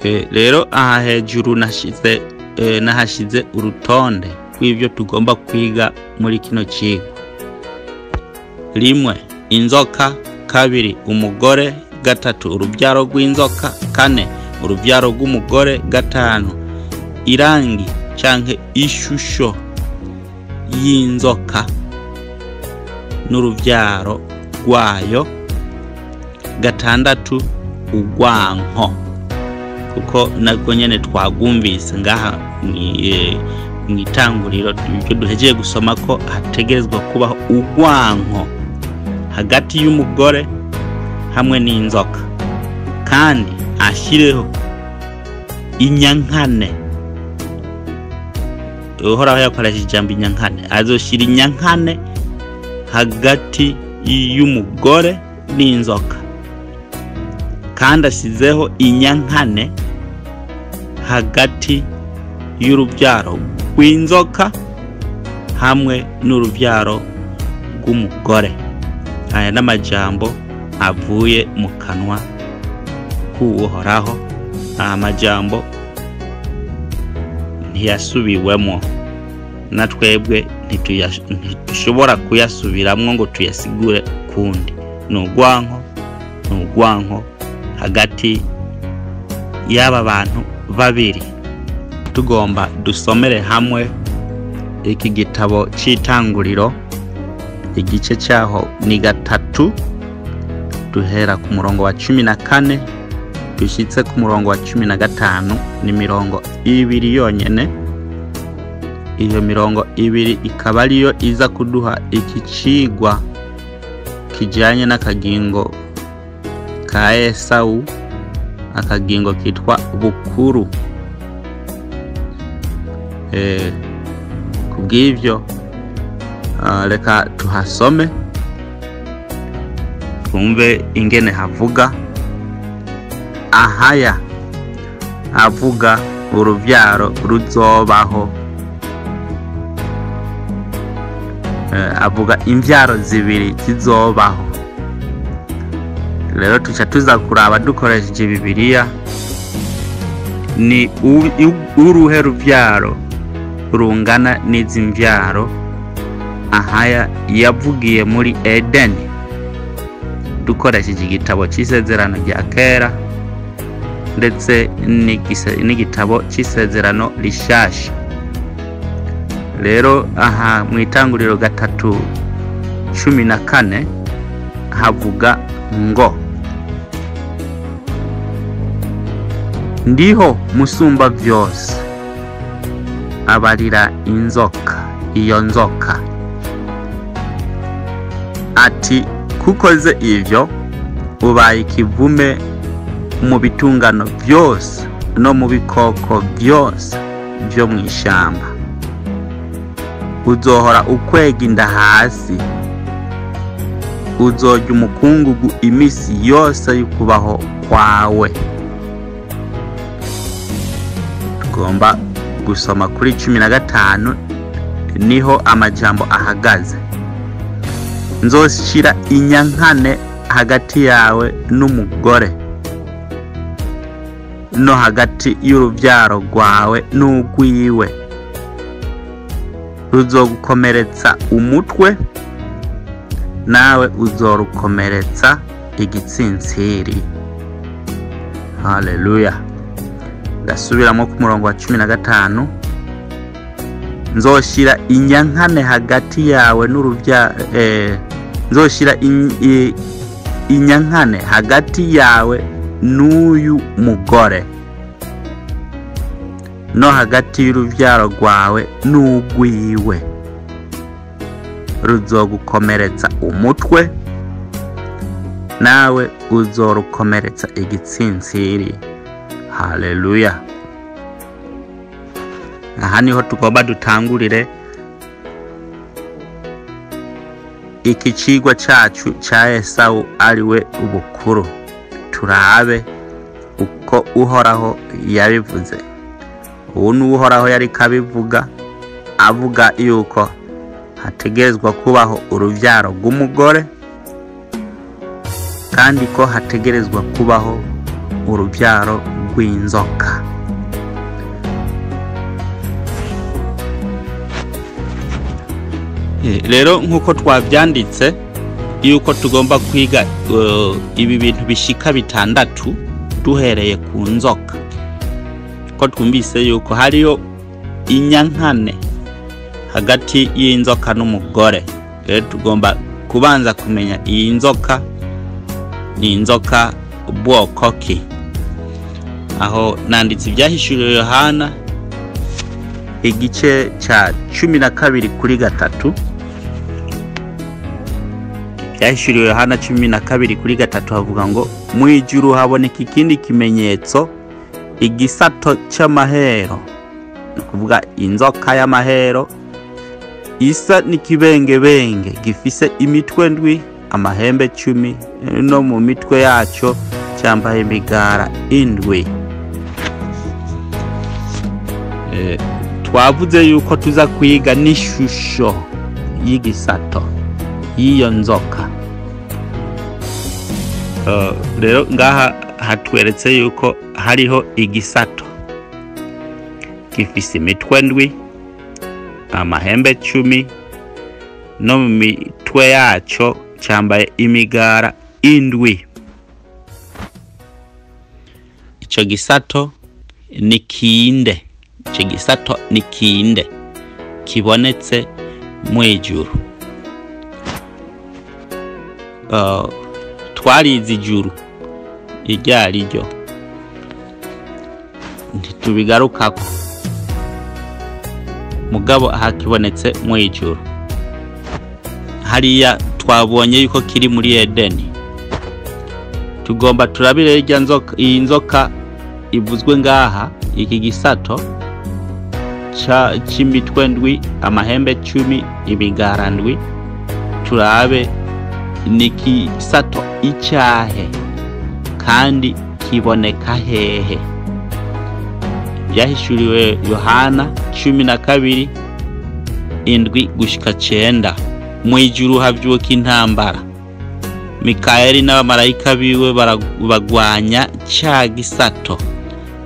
Rero aha hejuru nahashize urutonde rw'ibyo tugomba kwiga muri kino cigwa. 1 inzoka, 2 umugore, 3 urubyaro rw'inzoka, 4 urubyaro rw'umugore, 5 irangi canke ishusho y'inzoka n'urubyaro rwayo, 6 urwanko, kuko narwo nyene twagumvise ngaha mw'itanguriro ibyo duhejeye gusoma ko hategerezwa kubaho urwanko hagati y'umugore hamwe n'inzoka, kandi ashireho inyankane. Uhoraho yakoresheje ijambo inyankane, azoshira inyankane hagati y'umugore n'inzoka, kandi ashizeho inyankane hagati y'urubyaro rw'inzoka hamwe n'urubyaro rw'umugore. Aya n'amajambo avuye mu kanwa k'Uhoraho. Aya majambo ntiyasubiwemo, na twebwe ntitushobora kuyasubiramwo ngo tuyasigure kundi. Ni urwanko hagati y'aba bantu babiri. Tugomba dusomere hamwe iki gitabo c'itanguriro, igice cyaho ni 3, duhera ku murongo wa 14 dushitse ku murongo wa 15. Ni mirongo ibiri yonyene. Iyo mirongo ibiri ikaba ariyo iza kuduha iki cigwa kijanye n'akagingo ka Esawu, akagingo kitwa bukuru. Kubw'ivyo reka tuhasome twumve ingene havuga. Ahaya avuga uruvyaro ruzobaho, avuga imvyaro zibiri zizobaho. Rero tuca tuza kuraba dukoresheje Bibiliya ni uruhe ruvyaro rungana n'izi mvyaro ahaya yavugiye muri Edeni, dukoresheje igitabo c'isezerano rya kera ndetse n'igitabo c'isezerano rishasha. Rero aha mu itanguriro 3:14 havuga ngo: ndiho musumba vyose abarira inzoka, iyo nzoka ati kukoze ivyo ubaye ikivume mu bitungano byose no mu bikoko byose byo mw'ishamba, uzohora ukwega inda hasi, uzorya umukungugu imisi yose y'ukubaho kwawe. Tugomba gusoma kuri 15 niho amajambo ahagaze. Nzoshira inyankane hagati yawe n'umugore, no hagati y'urubyaro rwawe n'urwiwe, ruzogukomeretsa umutwe nawe uzorukomeretsa igitsintsiri. Haleluya. Ndasubiramo ku murongo wa 15. Nzoshira inyankane hagati yawe n'urubyaro, nzoshira inyankane hagati yawe n'uyu mugore, no hagati y'urubyaro rwawe n'urwiwe, ruzogukomeretsa umutwe nawe uzorukomeretsa igitsintsiri. Haleluya. Aha niho tugomba dutangurire iki cigwa cacu ca Esawu ariwe ubukuru. Turabe uko Uhoraho yabivuze. Ubu ni Uhoraho yari kabivuga, avuga yuko hategerezwa kubaho uruvyaro rw'umugore kandi ko hategerezwa kubaho uruvyaro kw'inzoka. Rero nk'uko twavyanditse yuko tugomba kwiga ibi bintu bishika bitandatu duhereye ku nzoka, ko twumvise yuko hariyo inyankane hagati y'inzoka n'umugore. Rero tugomba kubanza kumenya iyi nzoka ni inzoka bwoko ki. Aho nanditse ibyahishuriwe Yohana igice ca 12 kuri 3. Ibyahishuriwe Yohana 12 kuri 3 havuga ngo mu ijuru haboneka ikindi kimenyetso, igisato c'amahero, ni kuvuga inzoka y'amahero isa n'ikibengebenge, gifise imitwe ndwi, amahembe 10, no mu mitwe yaco cyambaye imigara indwi. Twavuze yuko tuza kwiga n'ishusho y'igisato y'iyo nzoka. Rero ngaha hatweretse yuko hariho igisato gifise imitwe ndwi, amahembe 10, no mu mitwe yaco cyambaye imigara indwi. Ico gisato ni kinde? Ico gisato ni kinde kibonetse mu ijuru? Twarize ijuru iryo ryo ntitubigarukako, mugabo hakibonetse mu ijuru. Hariya twabonye yuko kiri muri Edeni. Tugomba turabire irya nzoka, iyi nzoka ivuzwe ngaha, iki gisato c'imitwe ndwi, amahembe 10, imigara ndwi, turabe ni kisato icyahe kandi kiboneka hehe. Byahishuriwe Yohana 12 indwi gushika 9. Mu ijuru havyuka intambara, Mikaeli n'abamarayika biwe bagwanya ca gisato.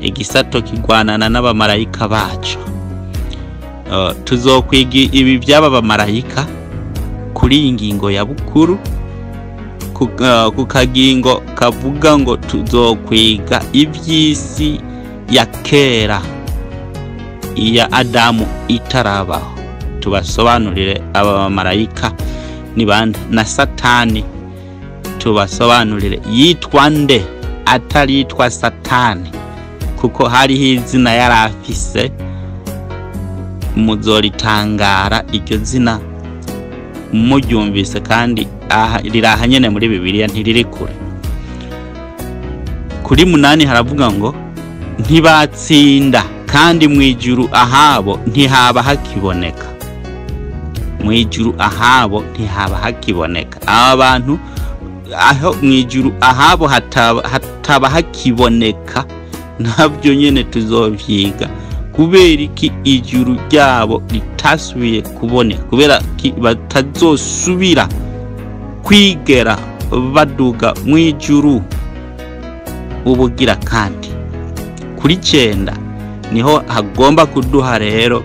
Igisato kigwanana n'abamarayika baco. Tuzokwiga ibi by'aba bamarayika kuri iyi ngingo ya bukuru, ku kagingo kavuga ngo tuzokwiga iby'isi ya kera iya Adamu itarabaho. Tubasobanurire aba bamarayika ni bande, na Satani tubasobanurire yitwa nde ataritwa Satani, kuko hariho izina yarafise, muzoritangara iryo zina muryumvise, kandi riraha nyene muri Bibiliya ntiriri kure. Kuri 8 haravuga ngo ntibatsinda kandi mu ijuru ahabo ntihaba hakiboneka. Mu ijuru ahabo ntihaba hakiboneka. Aba bantu aho mu ijuru ahabo hataba hakiboneka, nabyo nyene tuzovyiga. Kubera iki ijuru ryabo ritasubiye kuboneka? Kubera ki batazosubira kwigera baduga mu ijuru ubugira kandi. Kuri 9 niho hagomba kuduha rero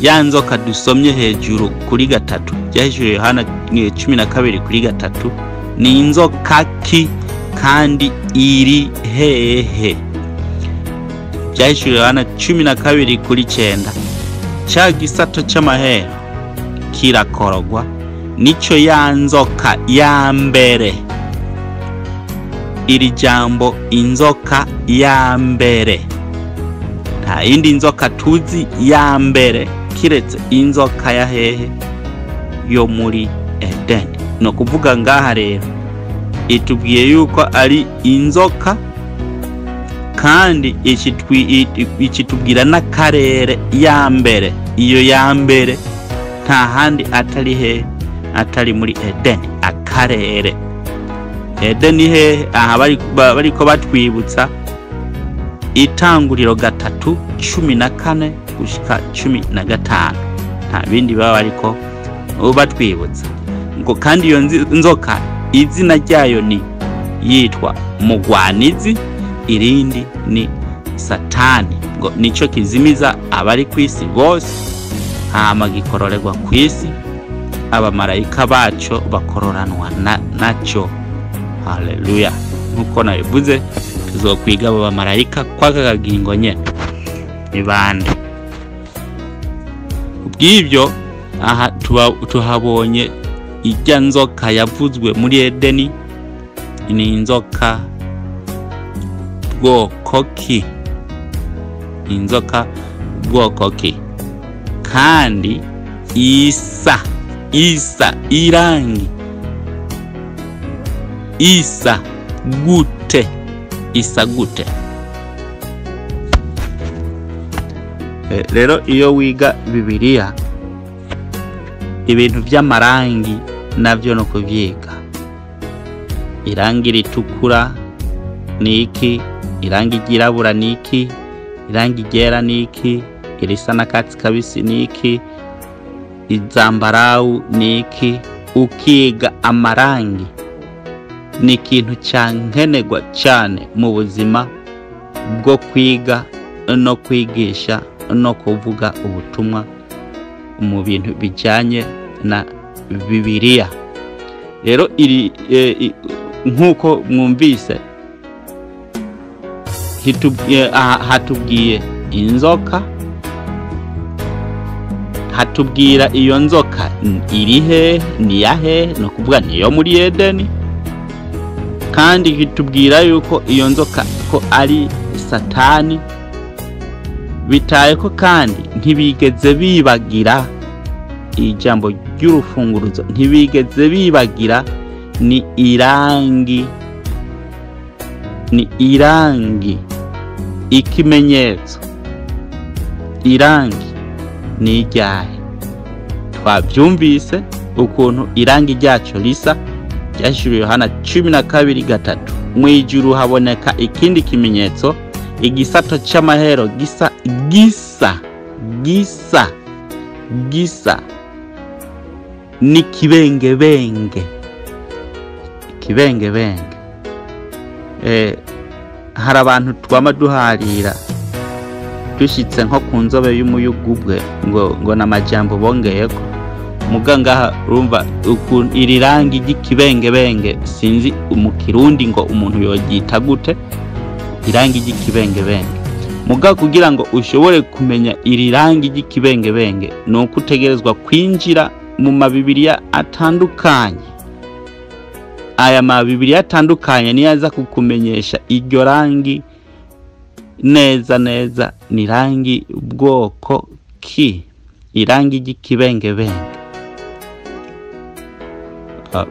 ya nzoka dusomye hejuru kuri 3, byahishuriwe Yohana 12 kuri 3, ni inzoka ki kandi iri hehe? Byahishuriwe Yohana 12 kuri 9, ca gisato c'amahero kirakorogwa, nico ya nzoka ya mbere. Iri jambo inzoka ya mbere, nta yindi nzoka tuzi ya mbere kiretse inzoka ya hehe yo muri Edeni. No kuvuga ngaha rero itubwiye yuko ari inzoka, kandi ikitubwira n'akarere ya mbere. Iyo ya mbere nta handi atari he atari muri Edeni. Akarere Edeni he? Aha bariko batwibutsa itanguriro 3:14 gushika 15. Nta bindi baba bariko batwibutsa ngo kandi iyo nzoka izina ryayo ni yitwa Mugwanizi, irindi ni Satani, ngo nico kizimiza abari ku isi bose, hama gikororerwa ku isi, abamarayika baco bakororanwa naco. Haleluya. Nkuko nabivuze, tuzokwiga abo bamarayika kwaka kagingo nyene ni bande. Kubw'ibyo aha tuhabonye ijya nzoka yavuzwe muri Edeni. Ni inzoka bwoko ki? Inzoka bwoko ki? Kandi isa irangi isa gute? Isa gute? Rero iyo wiga Bibiliya, ibintu by'amarangi navyo no kuvyiga. Irangi ritukura ni iki? Irangi ryirabura ni iki? Irangi ryera ni iki? Irisa n'akatsi kabisi ni iki? Izambarau ni iki? Ukiga amarangi ni ikintu cyankenerwa cyane mu buzima bwo kwiga no kwigisha no kuvuga ubutumwa mu bintu bijyanye na Bibiliya. Rero iri nkuko mwumvise hatubwiye inzoka, hatubwira iyo nzoka iri he, ni yahe, no kuvuga niyo muri Edeni, kandi kitubwira yuko iyo nzoka ko ari Satani. Bitaye ko kandi ntibigeze bibagira ijambo ry'urufunguruzo, ntibigeze bibagira ni irangi, ni irangi, ikimenyetso, irangi ni iryahe? Twabyumvise ukuntu irangi ryacu risa. Byashyiriwe Yohana 12:3, mu ijuru haboneka ikindi kimenyetso, igisato cy'amahero gisa gisa gisa gisa n'ikibengebenge, ikibengebenge. Hari abantu twama duharira dushitse nko ku nzobe y'umuyugubwe ngo namajambo bongeyeko. Muga ngaha urumva iri rangi ry'ikibengebenge, sinzi mu Kirundi ngo umuntu yoryita gute, irangi ry'ikibengebenge. Muga kugira ngo ushobore kumenya iri rangi ry'ikibengebenge nuko utegerezwa kwinjira mu mabibiriya atandukanye. Aya mabibiriya atandukanye niyo aza kukumenyesha iryo rangi neza neza ni rangi bwoko ki, irangi ry'ikibengebenge.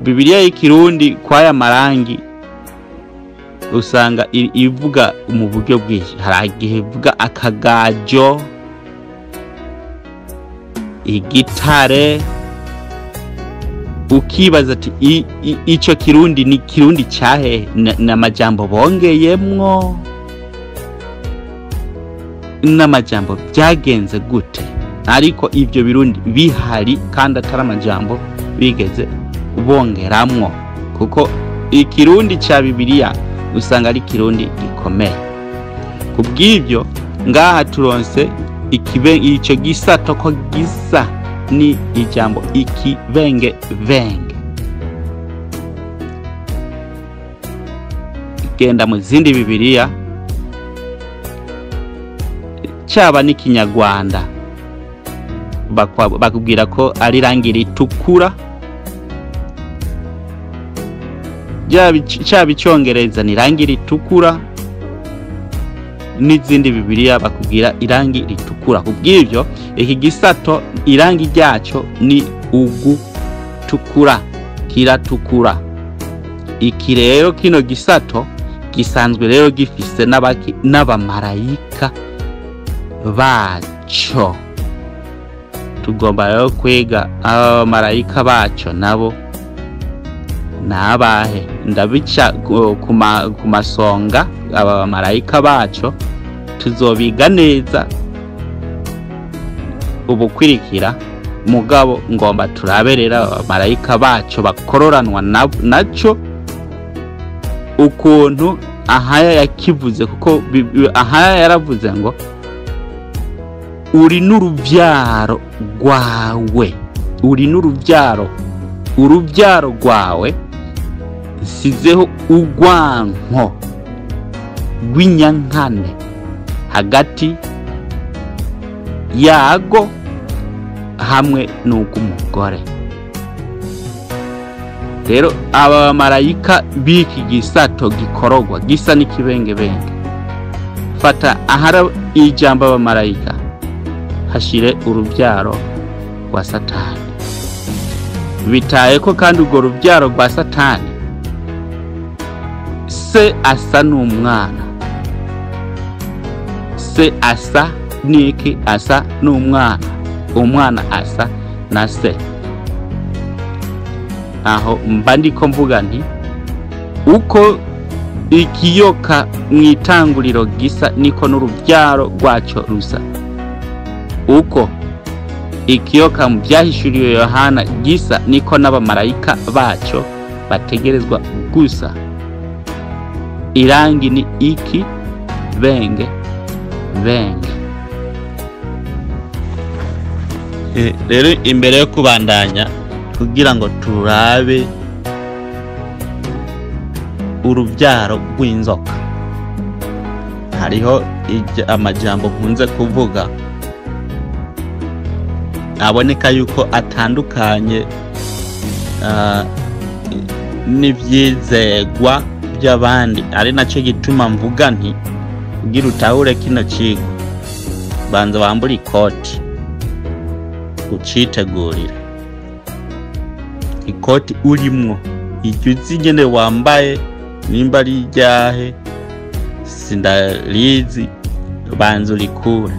Bibiliya y'ikirundi kwaya marangi usanga ivuga mu buryo bwinshi. Hari igihe ivuga akagajo, igitare, ukibaza ati ico Kirundi ni Kirundi cyahe? N'amajambo bongeyemwo, n'amajambo byagenze gute? Ariko ibyo birundi bihari kandi atari amajambo bigeze bongeramwo, kuko ikirundi cya Bibiliya usanga ari kirundi gikomeye. Kubw'ibyo ngaha turonse ico gisato ko gisa ni ijambo ikibengebenge. Genda mu zindi Bibiliya cyaba n'ikinyarwanda bakubwira ko ari rangi ritukura, cyaba icyongereza ni rangi ritukura, n'izindi Bibiliya bakubwira irangi ritukura. Kubw'ibyo iki gisato irangi ryaco ni ugutukura, kiratukura. Iki rero kino gisato gisanzwe rero gifise n'abamarayika baco. Tugomba rero kwiga abamarayika baco nabo nabahe. Ndabica ku masonga abamarayika baco tuzobiga neza ubukwirikira. Mugabo ngomba turaberera abamarayika baco bakororanwa naco ukuntu ahaya yakivuze, kuko ahaya yaravuze ngo uri n'urubyaro rwawe, uri n'urubyaro, urubyaro rwawe nsizeho urwanko rw'inyankane hagati yago hamwe n'urw'umugore. Rero aba bamarayika b'iki gisato gikorogwa gisa n'ikibengebenge, fata ahari ijambo abamarayika hashire urubyaro rwa Satani. Bitaye ko kandi urwo rubyaro rwa Satani se asa n'umwana, se asa n'iki? Asa n'umwana, umwana asa na se. Aho mba ndiko mvuga nti uko ikiyoka mu itanguriro gisa niko n'urubyaro rwacyo rusa. Uko ikiyoka mu byahishuriwe Yohana gisa niko n'abamarayika bacyo bategerezwa gusa. Irangi ni iki benge benge. Rero imbere yo kubandanya kugira ngo turabe urubyaro rw'inzoka, hariho amajambo nkunze kuvuga aboneka yuko atandukanye n'ivyizegwa by'abandi, ari nacyo gituma mvuga nti kugira utahure kino cigwa banza wambure ikoti ucitegurira. Ikoti urimwo iryo uzi nyene wambaye nimba ari iryahe sindarizi, banza urikure.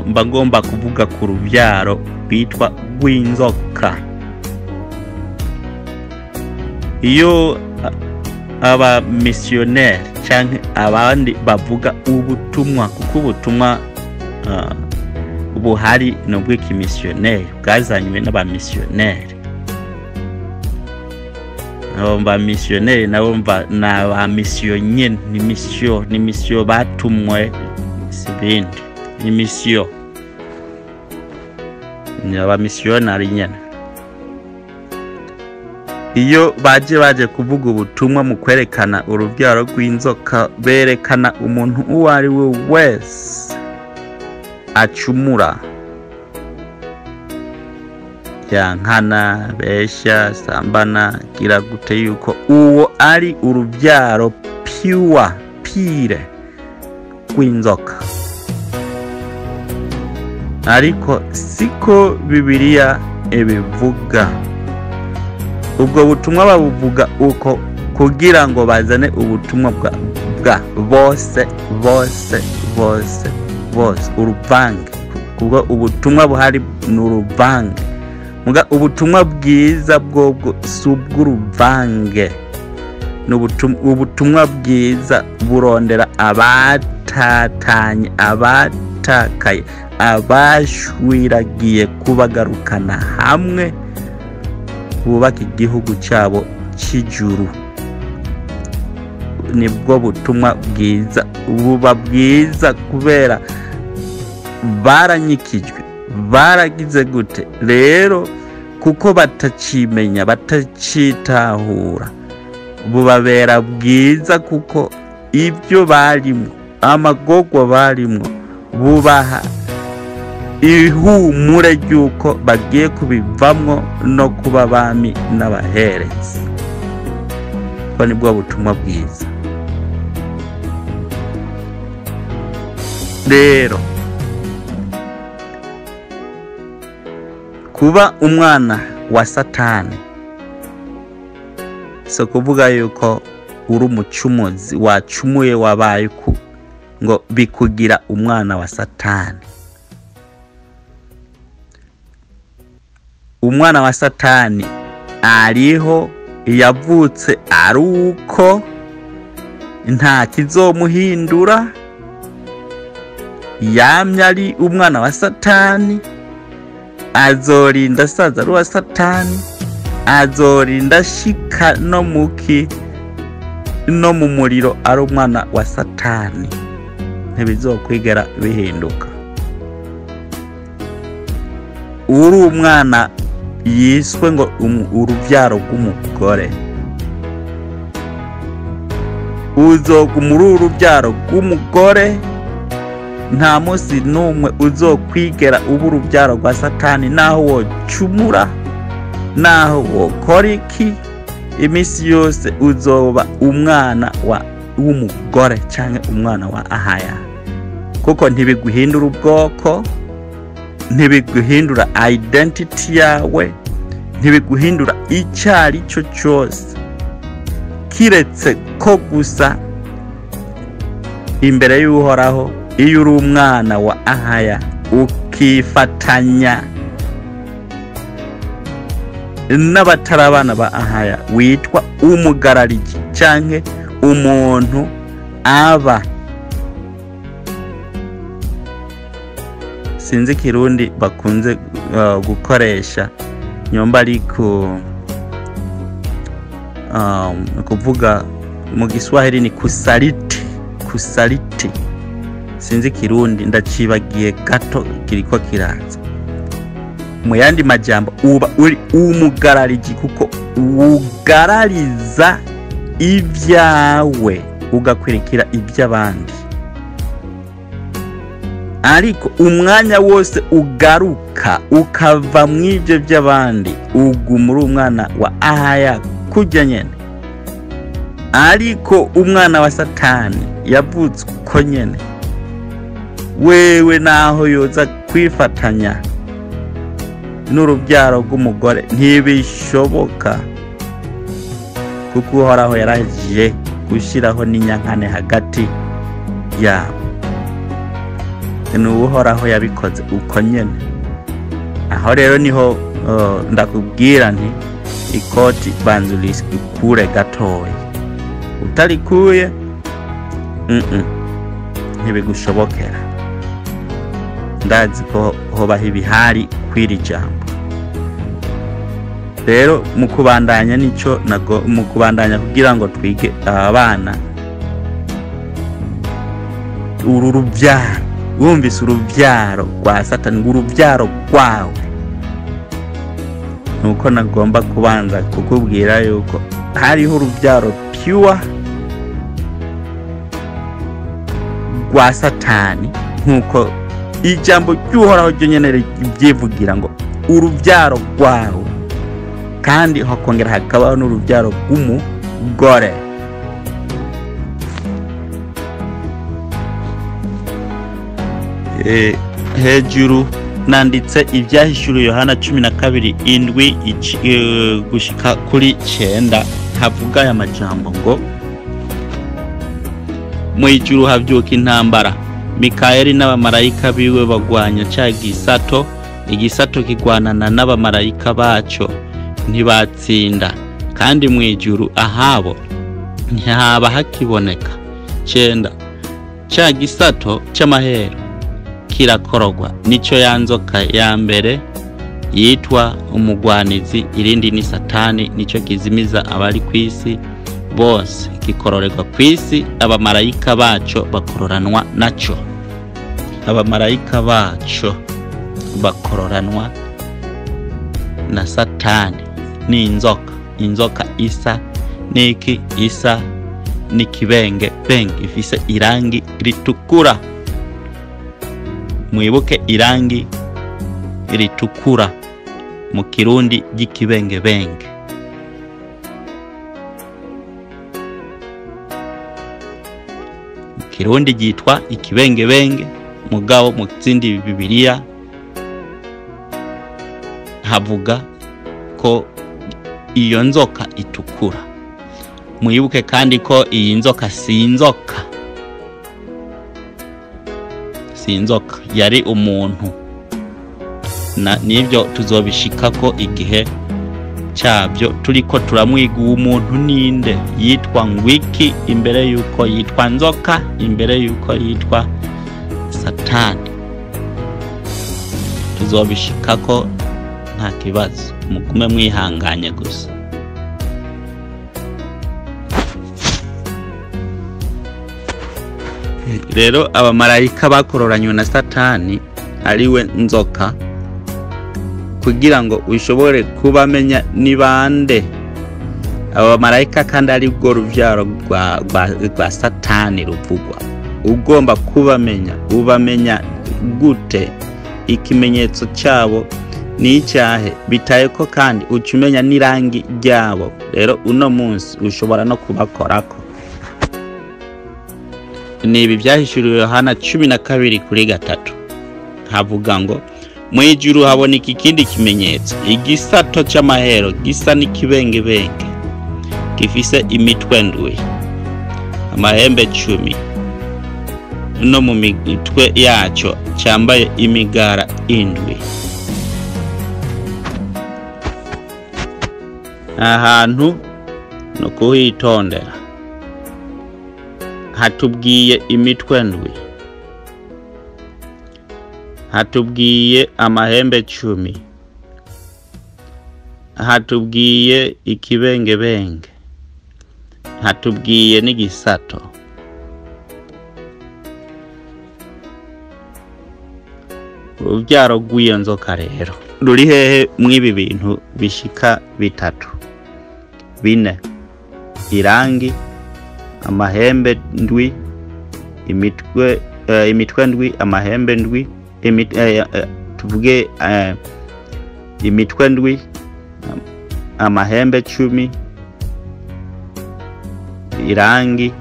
Mba ngomba kuvuga ku rubyaro rwitwa rw'inzoka. Iyo aba missionnaire canke abandi bavuga ubutumwa, kuko ubutumwa buhari ni ubw'ikimissionnaire bwazanywe n'abamissionnaire. Abo bamissionnaire nabo ni abamissionye, ni mission, ni mission batumwe, si ibindi, ni mission, ni abamissionnaire nyene. Iyo baje kuvuga ubutumwa mu kwerekana urubyaro rw'inzoka, berekana umuntu uwo ari we wese acumura, yankana, besha, sambana, gira gute, yuko uwo ari urubyaro pure pire rw'inzoka. Ariko siko Bibiliya ibivuga. Ubwo butumwa babuvuga uko kugira ngo bazane ubutumwa bwa bose bose bose bose, uruvange. Kubwo ubutumwa buhari ni uruvange. Muga ubutumwa bwiza bwobwo si ubw'uruvange, ni ubutumwa bwiza burondera abatatanye, abatakaye, abashwiragiye, kubagarukana hamwe bubaka igihugu cyabo cy'ijuru. Nibwo butumwa bwiza buba bwiza kubera baranyikijwe, baragize gute. Rero kuko batacimenya, batacitahura, bubabera bwiza kuko ibyo barimo, amagorwa barimo, bubaha ihumure ry'uko bagiye kubivamwo no kuba abami n'abaherezi. Ubwo nibwo butumwa bwiza. Rero kuba umwana wa Satani so kuvuga yuko uri umucumuzi, wacumuye, wabaye ku ngo bikugira umwana wa Satani. Umwana wa Satani ariho yavutse ari uko nta kizomuhindura, yamye ari umwana wa Satani, azorinda asaza ari uwa Satani, azorinda ashika no muki no mu muriro ari umwana wa Satani, ntibizokwigera bihinduka. Uri umwana yiswe ngo urubyaro rw'umugore, uzoguma uri urubyaro rw'umugore, nta munsi n'umwe uzokwigera uba urubyaro rwa Satani. Naho wocumura, naho wokora iki, iminsi yose uzoba umwana w'umugore canke umwana wa Ahaya, kuko ntibiguhindura ubwoko, ntibiguhindura identity yawe, ntibiguhindura icyo ari cyo cyose, kiretse ko gusa imbere y'Uhoraho iyo uri umwana wa Ahaya ukifatanya n'abatari abana ba Ahaya, witwa umugarariji canke umuntu aba, sinzi Kirundi bakunze gukoresha nyomba, ariko kuvuga mu Giswahili ni kusaliti, kusaliti, sinzi Kirundi ndacibagiye gato kiriko kiraza. Mu yandi majambo uba uri umugarariji, kuko ugarariza ibyawe ugakwirikira iby'abandi, ariko umwanya wose ugaruka ukava mw'ibyo by'abandi uguma uri umwana wa Ahaya kujya nyene. Ariko umwana wa Satani yavutse uko nyene, wewe naho yoza kwifatanya n'urubyaro rw'umugore ntibishoboka, kuko Uhoraho yaraje gushyiraho n'inyankane hagati yabo. Ni Uhoraho yabikoze uko nyene. Aho rero niho ndakubwira nti ikoti banza urikure gatoya, utarikuye ntibigushobokera. Ndazi ko hobaho ibihari kw'iri jambo. Rero mu kubandanya nico nago, mu kubandanya kugira ngo twige abana uru rubyaro, wumvise urubyaro rwa Satani, urubyaro rwawe, nuko nagomba kubanza kukubwira yuko hariho urubyaro pure rwa Satani, nkuko ijambo ry'Uhoraho ryo nyene ryivugira ngo urubyaro rwawe, kandi hakongera hakabaho n'urubyaro rw'umugore. Hejuru nanditse ibyahishuriwe Yohana 12:7 gushika kuri 9, havuga aya majambo ngo: mu ijuru havyuka intambara, Mikayeli n'abamarayika biwe bagwanya ca gisato, igisato kigwanana n'abamarayika baco ntibatsinda, kandi mu ijuru ahabo ntihaba hakiboneka. 9 ca gisato c'amahero kirakorogwa, nico ya nzoka ya mbere yitwa umugwanizi, irindi ni Satani, nico kizimiza abari kwisi bose, kikororerwa kwisi, abamarayika baco bakororanwa naco, abamarayika baco bakororanwa na Satani. Ni inzoka, inzoka isa niki? Isa n'ikibenge benge, ifise irangi ritukura. Mwibuke irangi ritukura mu Kirundi ry'ikibenge benge. Mu Kirundi ryitwa ikibengebenge, mugabo mu zindi Bibiliya havuga ko iyo nzoka itukura. Mwibuke kandi ko iyi nzoka si inzoka, si inzoka, yari umuntu, na nibyo tuzobishikako igihe cyabyo turiko turamwiga uwo muntu ninde, yitwa ngwiki imbere yuko yitwa nzoka, imbere yuko yitwa Satani. Tuzobishikako nta kibazo, mugume mwihanganye gusa. Rero abamarayika bakororanywe na Satani ariwe nzoka, kugira ngo ushobore kubamenya ni bande aba bamarayika, kandi ari bwo ruvyaro rwa Satani ruvugwa. Ugomba kubamenya, ubamenya gute? Ikimenyetso cyabo ni icyahe? Bitaye ko kandi uca umenya n'irangi ryabo. Rero uno munsi ushobora no kubakorako. Ni ibi byahishuriwe Yohana 12:3, havuga ngo mu ijuru haboneka ikindi kimenyetso, igisato c'amahero gisa n'ikibengebenge, gifise imitwe ndwi, amahembe 10, no mu mitwe yaco cyambaye imigara 7. Ahantu no kuhitondera hatubwiye imitwe 7, hatubwiye amahembe 10, hatubwiye ikibengebenge, hatubwiye n'igisato. Urubyaro rw'iyo nzoka rero ruri hehe mw'ibi bintu bishika 3 4? Irangi, amahembe 7, imitwe 7, amahembe 7, tuvuge imitwe 7, amahembe 10, irangi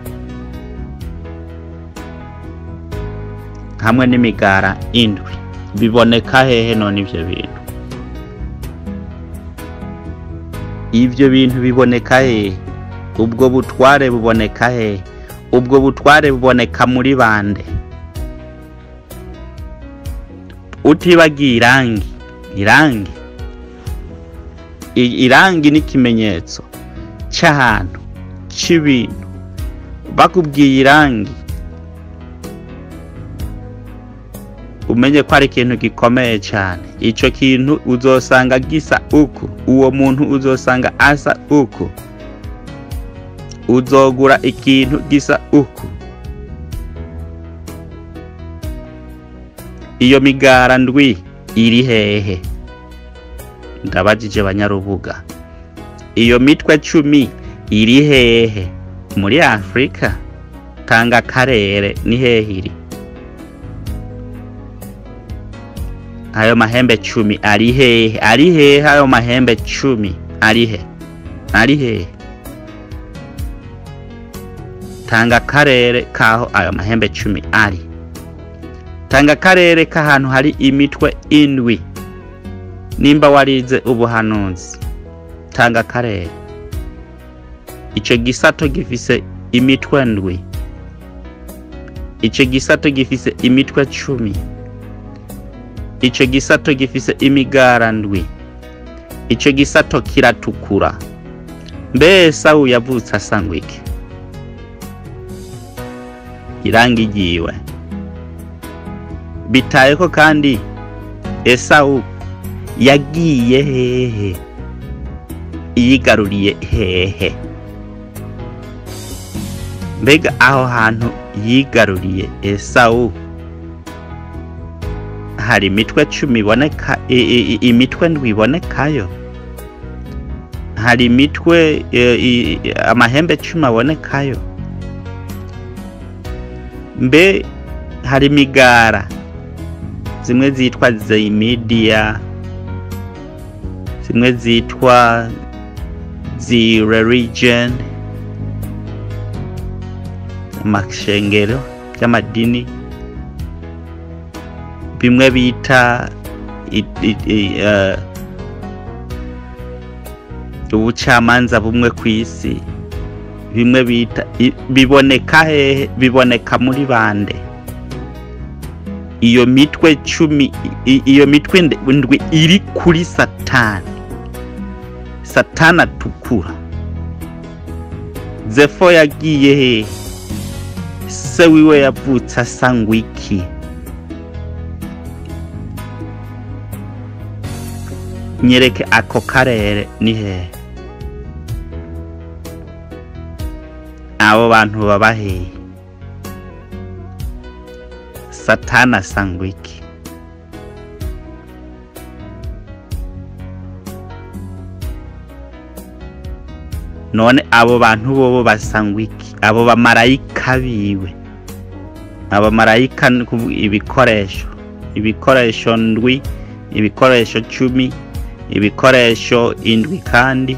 hamwe n'imigara 7. Biboneka hehe none ivyo bintu? Ivyo bintu biboneka hehe? Ubwo butware buboneka hehe? Ubwo butware buboneka muri bande? Utibagiye irangi. Irangi, irangi ni ikimenyetso cy'ahantu, cy'ibintu. Bakubwiye irangi, umenye ko ari ikintu gikomeye cyane. Ico kintu uzosanga gisa uku, uwo muntu uzosanga asa uku, uzogura ikintu gisa uku. Iyo migara 7 iri hehe? Ndabajije abanyarubuga. Iyo mitwe 10 iri hehe? Muri Afrika? Tanga akarere, ni hehe iri? Ayo mahembe 10 ari hehe? Ari hehe ayo mahembe 10? Ari he? Ari hehe? Tanga akarere kaho ayo mahembe 10 ari. Tanga akarere k'ahantu hari imitwe 7. Nimba warize ubuhanuzi, tanga akarere. Ico gisato gifise imitwe 7. Ico gisato gifise imitwe 10. Ico gisato gifise imigara 7. Ico gisato kiratukura. Mbe Esawu yavutse asa ngwiki? Irangi ryiwe. Bitayeko kandi Esawu yagiye hehe? Yigaruriye hehe? Mbega aho hantu yigaruriye Esawu hari imitwe 10 iboneka, imitwe 7 ibonekayo? Hari imitwe amahembe 10 abonekayo? Mbe hari imigara zimwe zitwa zimidia, zimwe zitwa zi religion, amashengero y'amadini, bimwe bita ubucamanza bumwe kw'isi, bimwe bita biboneka hehe? Biboneka muri bande? Iyo mitwe 10, iyo mitwe 7 iri kuri Satani. Satani atukura. Zefo yagiye hehe? Se wiwe yavutse asa ngwiki? Nyereke ako karere ni hehe? Abo bantu baba hehe? Satani asa ngwiki? None abo bantu bobo basa ngwiki? Abo bamarayika biwe, abamarayika ibikoresho, ibikoresho ndwi, ibikoresho 10, ibikoresho 7, kandi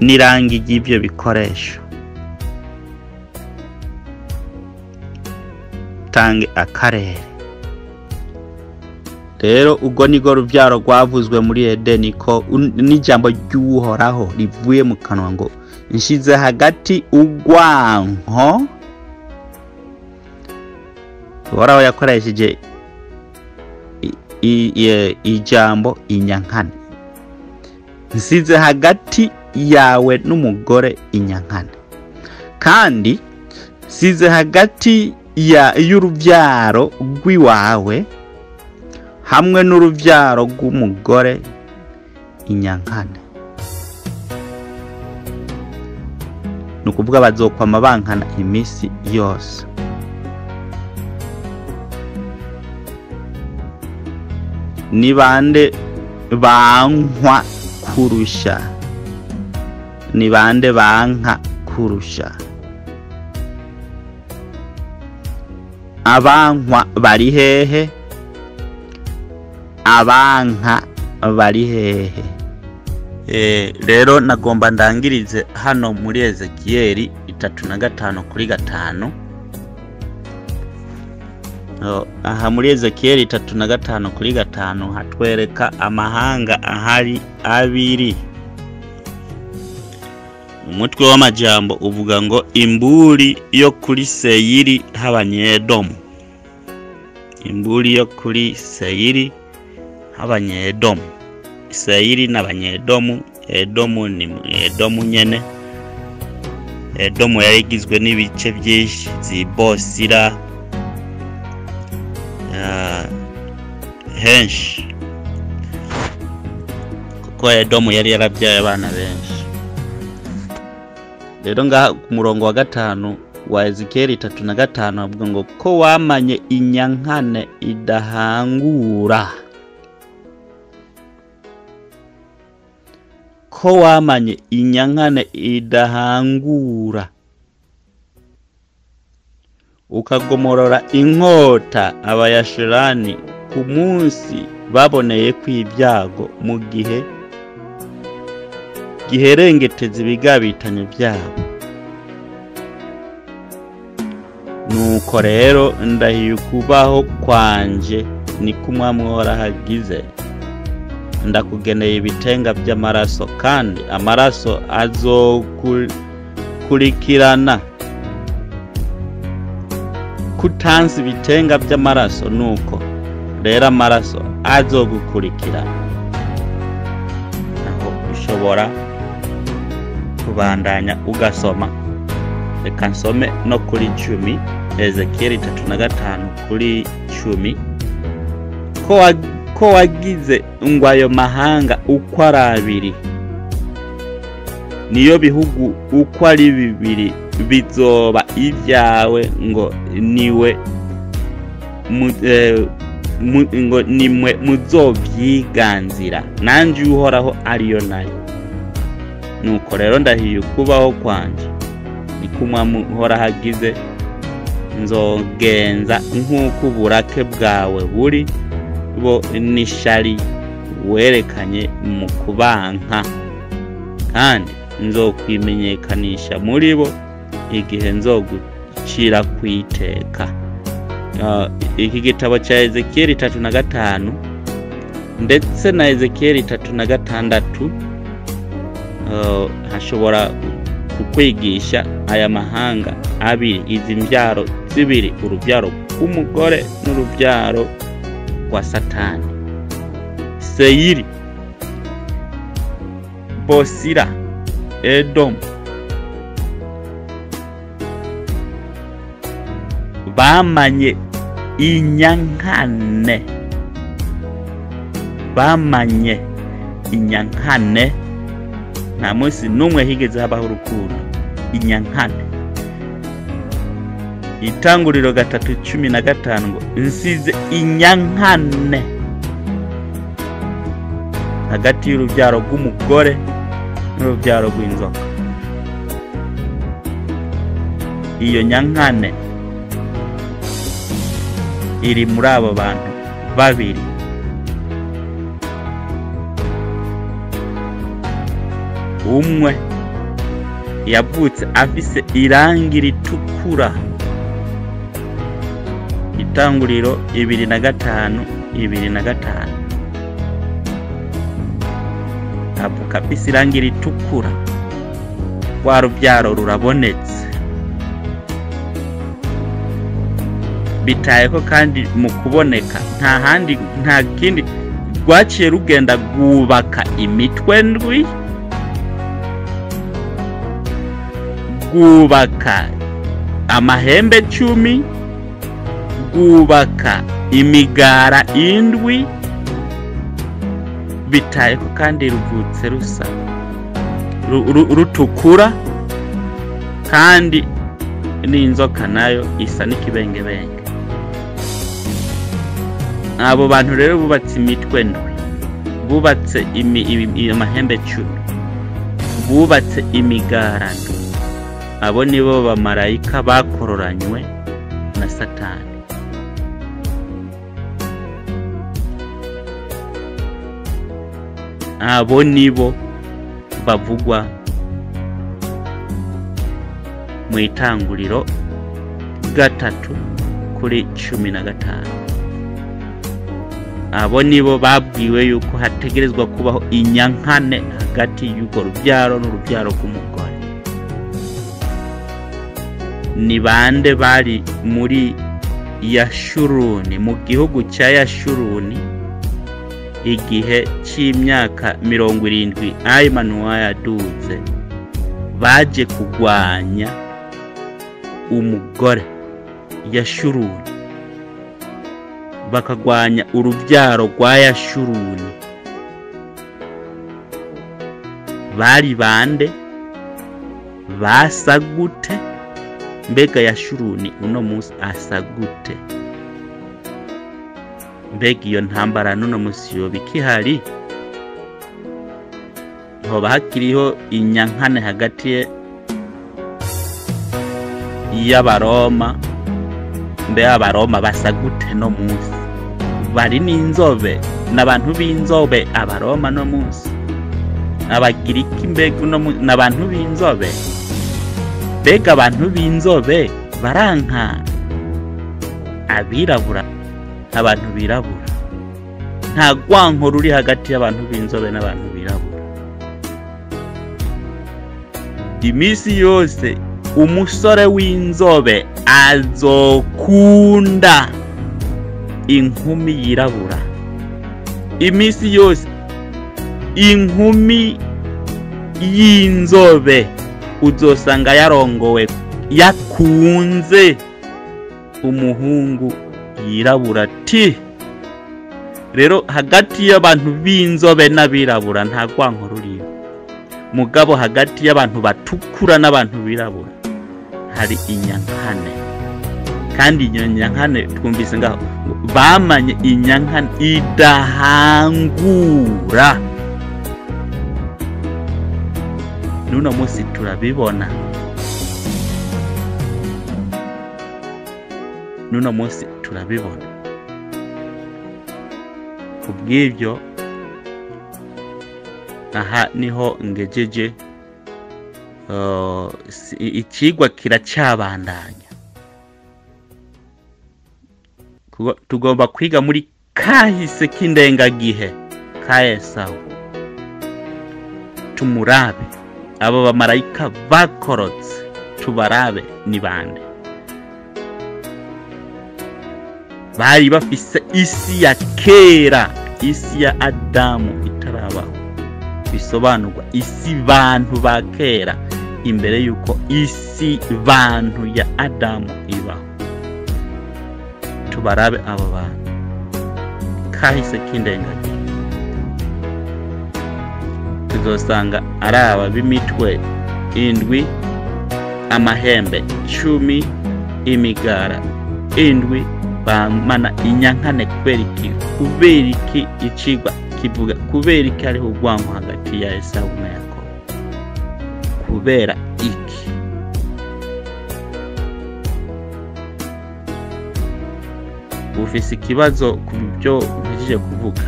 n'irangi ry'ibyo bikoresho. Tange akarere. Rero ubwo nirwo rubyaro rwavuzwe muri Edeni, ko n'ijambo ry'Uhoraho rivuye mu kanwa ngo nshize hagati ugwanko. Uhoraho yakoresheje ijambo inyankane. Nsize hagati yawe n'umugore inyankane, kandi nsize hagati y'urubyaro rw'iwawe hamwe n'urubyaro rw'umugore inyankane. Ni ukuvuga bazokwama bankana iminsi yose. Ni bande bankwa kurusha? Ni bande banka kurusha? Abankwa bari hehe? Abanka bari hehe? Rero nagomba ndangirize hano muri Ezekiyeli 35:5. Aha muri Ezekiyeli 35:5 hatwereka amahanga ahari abiri. Umutwe w'amajambo uvuga ngo imburi yo kuri Seyiri h'Abanyedomu. Imburi yo kuri Seyiri h'Abanyedomu. Seyiri n'Abanyedomu, Edomu ni Edomu nyene. Edomu yarigizwe n'ibice byinshi, Zibosira, henshi, kuko Edomu yari yarabyaye abana benshi. Rero ngaha ku murongo wa 5 wa Ezekiyeli 35 avuga ngo ko wamanye inyankane idahangura, ko wamanye inyankane idahangura, ukagomorora inkota Abayashurani ku munsi baboneye kw'ibyago, mu gihe giherengeteza ibigabitanyo byabo. Nuko rero ndahiye ukubaho kwanje, niko Umwami Uhoraho agize, ndakugeneye ibitenga by'amaraso, kandi amaraso azokurikirana. Kutansi ibitenga by'amaraso, nuko rero amaraso azogukurikirana. Aho ushobora kubandanya ugasoma. Reka nsome no kuri 10, Ezekiyeli 35:10. Ko wagize ngo ayo mahanga uko ari abiri, niyo bihugu uko ari bibiri bizoba ibyawe, ngo niwe ngo nimwe muzovyiganzira, nanje Uhoraho ariyo nari. Nuko rero ndahiye ukubaho kwanje, niko Umwami Uhoraho agize, nzogenza nk'uko uburake bwawe buri, bo n'ishari werekanye mu kubanka, kandi nzokwimenyekanisha muri bo igihe nzogucira kwiteka. Iki gitabo cya Ezekiyeli 35 ndetse na Ezekiyeli 36 hashobora kukwigisha aya mahanga abiri, izi mbyaro zibiri, urubyaro rw'umugore n'urubyaro rwa Satani. Seyiri, Bosira, Edomu bamanye inyankane, bamanye inyankane. Nta munsi n'umwe higeze habaho urukundo, inyankane. Itanguriro 3:15 ngo nsize inyankane hagati y'urubyaro rw'umugore n'urubyaro rw'inzoka. Iyo nyankane iri muri abo bantu babiri. Umwe yavutse afise irangi ritukura. Itanguriro 2:5 2:5 avuka afise irangi ritukura, rwa rubyaro rurabonetse. Bitayeko kandi mu kuboneka nta handi nta kindi rwaciye rugenda rwubaka imitwe ndwi, rwubaka amahembe 10, rwubaka imigara 7. Bitayeko kandi ruvutse rusa rutukura, kandi n'inzoka nayo isa n'ikibengebenge. Abo bantu rero bubatse imitwe ndwi, bubatse amahembe 10, bubatse imigara ndwi. Abo nibo bamarayika bakororanywe na Satani. Abo nibo bavugwa mu Itanguriro 3:15. Abo nibo babwiwe yuko hategerezwa kubaho inyankane hagati y'urwo rubyaro n'urubyaro rw'umugore. Ni bande bari muri Yashuruni, mu gihugu cya Yashuruni, igihe c'imyaka 70 Ayimanuwa yaduze, baje kugwanya umugore Yashuruni, bakagwanya urubyaro rwa Yashuruni. Bari bande? Basa gute? Mbega Yashuruni uno munsi asa gute? Mbega iyo ntambara n'uno munsi yoba ikihari? Hoba hakiriho inyankane hagati y'Abaroma? Mbe Abaroma basa gute no munsi? Bari n'inzobe, n'abantu b'inzobe Abaroma no munsi. Abagiriki mbega uno munsi n'abantu b'inzobe. Mbega abantu b'inzobe baranka abirabura, abantu birabura. Nta rwanko ruri hagati y'abantu b'inzobe n'abantu birabura. Imisi yose umusore w'inzobe azokunda inkumi yirabura. Imisi yose inkumi y'inzobe uzosanga yarongowe, yakunze umuhungu yirabura ti. Rero hagati y'abantu b'inzobe n'abirabura nta rwanko ruriyo. Mugabo hagati y'abantu batukura n'abantu birabura hari inyankane. Kandi iyo nyankane twumvise ngaho bamanye inyankane idahangura. Nuno munsi turabibona. Nuno munsi turabibona. Kubw'ibyo aha niho ngejeje. Ikigwa kiracyabandanya. Tugomba kwiga muri kahise k'indengagihe ka Esawu, tumurabe abo bamarayika bakorotse, tubarabe ni bande. Bari bafise isi ya kera, isi ya Adamu itarabaho. Bisobanurwa isi bantu ba kera imbere yuko isi bantu ya Adamu ibaho. Tubarabe abo bantu kahise k'indengagihe, tuzosanga ari aba b'imitwe 7, amahembe 10, Imigara 7 bamana inyankane. Kubera iki? Kubera iki icigwa kivuga kubera iki hariho urwanko hagati ya Esawu na Yakobo? Kubera iki? Ufise ikibazo ku byo mpejeje kuvuga?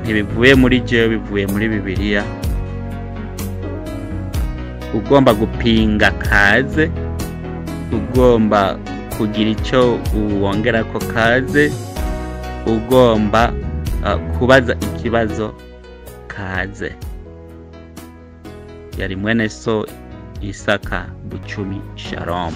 Ntibivuye muri jewe, bivuye muri Bibiliya. Ugomba gupinga kaze, ugomba kugira icyo wongerako kaze, ugomba kubaza ikibazo kaze. Yari mwene so Isaka Bucumi. Shalom.